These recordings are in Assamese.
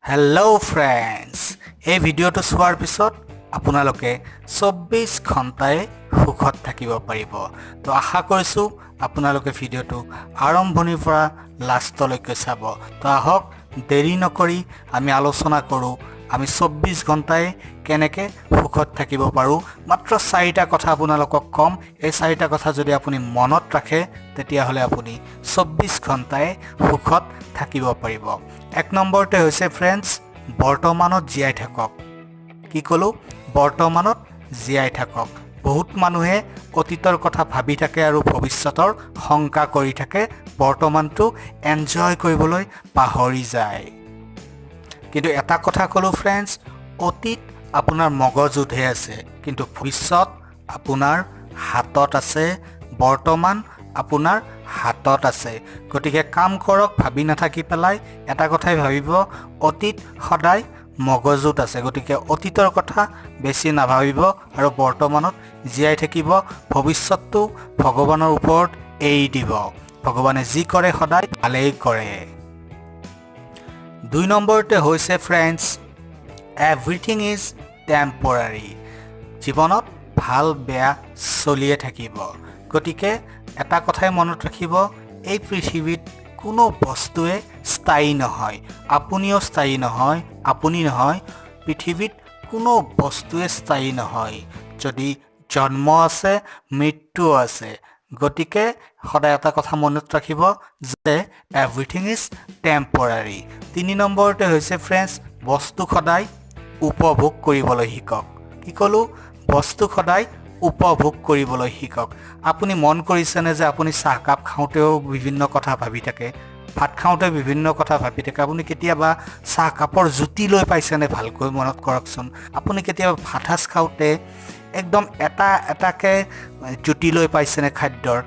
হেল্ল' ফ্ৰেণ্ডছ, এই ভিডিঅ'টো চোৱাৰ পিছত আপোনালোকে 24 ঘণ্টাই সুখত থাকিব পাৰিব। তো আশা কৰিছোঁ আপোনালোকে ভিডিঅ'টো আৰম্ভণিৰ পৰা লাষ্টলৈকে চাব। তো আহক, দেৰি নকৰি আমি আলোচনা কৰোঁ, আমি 24 ঘণ্টাই কেনেকৈ সুখত থাকিব পাৰোঁ। মাত্ৰ চাৰিটা কথা আপোনালোকক ক'ম। এই চাৰিটা কথা যদি আপুনি মনত ৰাখে, তেতিয়াহ'লে আপুনি 24 ঘণ্টাই সুখত থাকিব পাৰিব। এক নম্বৰতে হৈছে ফ্ৰেণ্ডছ, বৰ্তমানত জীয়াই থাকক। কি ক'লোঁ? বৰ্তমানত জীয়াই থাকক। বহুত মানুহে অতীতৰ কথা ভাবি থাকে আৰু ভৱিষ্যতৰ শংকা কৰি থাকে, বৰ্তমানটো এনজয় কৰিবলৈ পাহৰি যায়। কিন্তু এটা কথা ক'লোঁ ফ্ৰেণ্ডছ, অতীত আপোনাৰ মগজুতহে আছে, কিন্তু ভৱিষ্যত আপোনাৰ হাতত আছে, বৰ্তমান আপোনাৰ হাতত আছে। গতিকে কাম কৰক, ভাবি নাথাকি পেলাই। এটা কথাই ভাবিব, অতীত সদায় মগজুত আছে। গতিকে অতীতৰ কথা বেছি নাভাবিব আৰু বৰ্তমানত জীয়াই থাকিব। ভৱিষ্যতটো ভগৱানৰ ওপৰত এৰি দিব। ভগৱানে যি কৰে সদায় ভালেই কৰে। দুই নম্বৰতে হৈছে ফ্ৰেণ্ডছ, everything is temporary. জীৱনত ভাল বেয়া চলিয়ে থাকিব। গতিকে এটা কথাই মনত ৰাখিব, এই পৃথিৱীত কোনো বস্তুৱে স্থায়ী নহয়। আপুনিও স্থায়ী নহয়, আপুনি নহয়, পৃথিৱীত কোনো বস্তুৱে স্থায়ী নহয়। যদি জন্ম আছে, মৃত্যুও আছে। গতিকে সদায় এটা কথা মনত ৰাখিব যে everything is temporary. তিনি নম্বৰতে হৈছে ফ্ৰেণ্ডছ, বস্তু সদায় উপভোগ কৰিবলৈ শিকক। কি ক'লোঁ? বস্তু সদায় উপভোগ কৰিবলৈ শিকক। আপুনি মন কৰিছেনে যে আপুনি চাহকাপ খাওঁতেও বিভিন্ন কথা ভাবি থাকে, ভাত খাওঁতে বিভিন্ন কথা ভাবি থাকে? আপুনি কেতিয়াবা চাহকাপৰ জুতি লৈ পাইছেনে? ভালকৈ মনত কৰকচোন। আপুনি কেতিয়াবা ভাত সাজ খাওঁতে একদম এটা এটাকৈ জুতি লৈ পাইছেনে খাদ্যৰ?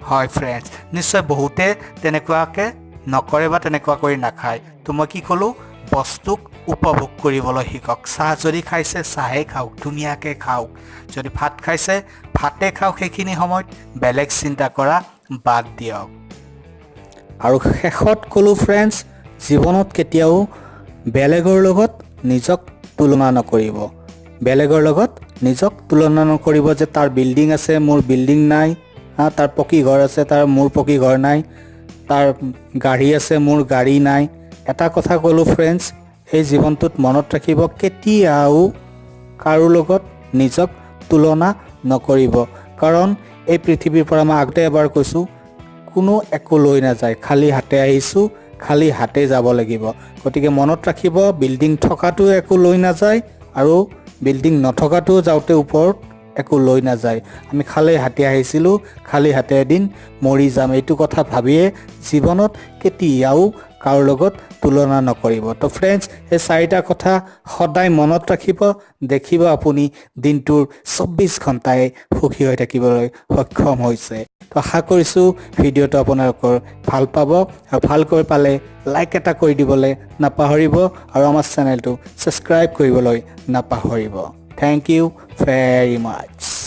হয় ফ্ৰেণ্ডছ, নিশ্চয় বহুতে তেনেকুৱাকৈ নকৰে বা তেনেকুৱা কৰি নাখায়। তো মই কি ক'লোঁ? বস্তুক উপভোগ কৰিবলৈ শিকক। চাহ যদি খাইছে, চাহেই খাওক, ধুনীয়াকৈ খাওক। যদি ভাত খাইছে, ভাতে খাওক। সেইখিনি সময়ত বেলেগ চিন্তা কৰা বাদ দিয়ক। আৰু শেষত ক'লোঁ ফ্ৰেণ্ডছ, জীৱনত কেতিয়াও বেলেগৰ লগত নিজক তুলনা নকৰিব। বেলেগৰ লগত নিজক তুলনা নকৰিব যে তাৰ বিল্ডিং আছে, মোৰ বিল্ডিং নাই, হা, তাৰ পকী ঘৰ আছে, মোৰ পকী ঘৰ নাই, তাৰ গাড়ী আছে, মোৰ গাড়ী নাই। এটা কথা ক'লোঁ ফ্ৰেণ্ডছ, এই জীৱনটোত মনত ৰাখিব, কেতিয়াও কাৰো লগত নিজক তুলনা নকৰিব। কাৰণ এই পৃথিৱীৰ পৰা, মই আগতে এবাৰ কৈছোঁ, কোনো একো লৈ নাযায়। খালী হাতে আহিছোঁ, খালী হাতে যাব লাগিব। গতিকে মনত ৰাখিব, বিল্ডিং থকাটো একো লৈ নাযায় আৰু বিল্ডিং নথকাটোও যাওঁতে ওপৰত একো লৈ নাযায়। আমি খালী হাতে আহিছিলোঁ, খালী হাতে এদিন মৰি যাম। এইটো কথা ভাবিয়ে জীৱনত কেতিয়াও কাৰো লগত তুলনা নকৰিব। তো ফ্ৰেণ্ডছ, এই চাৰিটা কথা সদায় মনত ৰাখিব। দেখিব, আপুনি দিনটোৰ 24 ঘণ্টাই সুখী হৈ থাকিবলৈ সক্ষম হৈছে। তো আশা কৰিছোঁ ভিডিঅ'টো আপোনালোকৰ ভাল পাব আৰু ভালকৈ পালে লাইক এটা কৰি দিবলৈ নাপাহৰিব আৰু আমাৰ চেনেলটো ছাবস্ক্ৰাইব কৰিবলৈ নাপাহৰিব। Thank you very much.